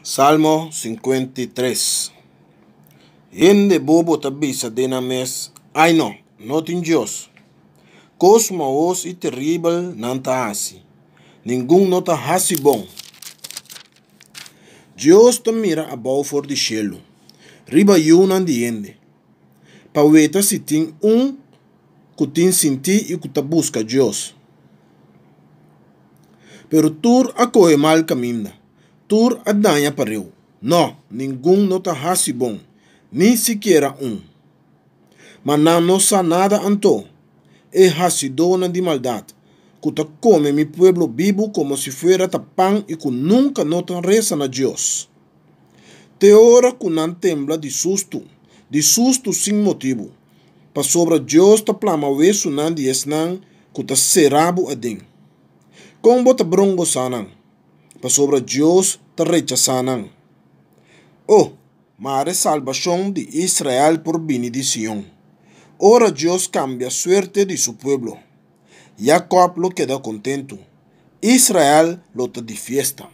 Salmo 53. Hende bobo ta bisa den nan mes, Ai no, no tin Dios. Kos mahos i teribel nan ta hasi, ningun no ta hasi bon. Dios ta mira abou for di shelu, riba yunan di hende, pa weta si tin un ku tin sintí i ku ta buska Dios. Pero tur a kohe mal kaminda, tur a daña pareu. No, ningun no ta hasi bon, ni sikiera un. Ma nan no sa nada anto, e hasidónan di maldat, ku ta kome mi pueblo bibu komo si fuera ta pan i ku nunka no ta resa na Dios. Te ora ku nan tembla di sustu, di sustu sin motibu, pasobra Dios ta plama wesunan di esnan ku ta sera bo aden. Kon bo ta brongosá nan? Pasobra Dios ta rechasá nan. O, mare salbashon di Israel por bini di Sion! Ora Dios kambia suerte di su pueblo, Yakòb lo keda kontentu, Israel lo ta di fiesta.